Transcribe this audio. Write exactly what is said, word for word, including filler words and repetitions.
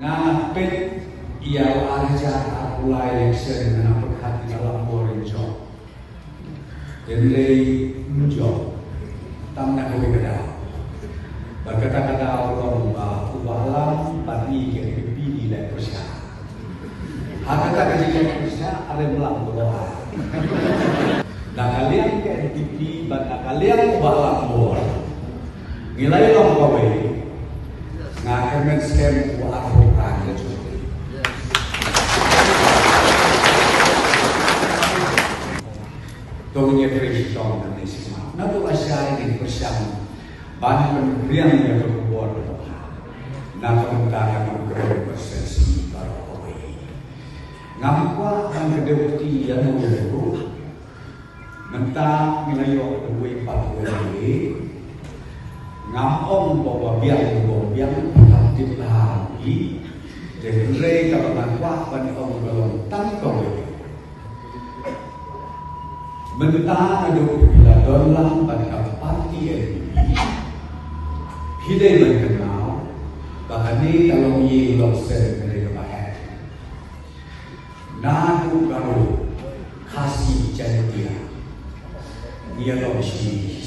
Nga peit ïa u ar hajar arphew lai election, nga pyrkhat ïa ka la bor in jop. Hynrei ym jop. Tang na kawei ka daw. Bad kata ka daw ka long ba u Bah Lam bad ngi ka N P P ngi leh pyrshah. Ha kata ka jingleh pyrshah, are Lam ka long. Na ka liang ka N P P bad na ka liang u Bah Lam bor. Ngi la ïalong kawei. Nga kyrmen skhem u arphew phra ka jong. To ngin ïa trei shitom nangne shikhmat. Naduh lashai ngin pyrshang ban pynbiang ïa ka khubor kaba bha. Na ka bynta ka nongkren constituency baroh kawei. Ngam kwah ban kdew kti ïa uno uno ruh. Mynta ngi la ïoh kawei pat kawei. Ngam ong ba u biang u biang, ngam tip bha ïa u. Te hynrei kaba nga kwah ban ong ka long tang kawei. Mynta naduh phi la don lang bad ka party N P P, phi dei ban kynmaw ba kane ka longïing longsem ka dei kaba heh. Naduh Garo, Khasi, Jaiñtia, ngi ïalong shi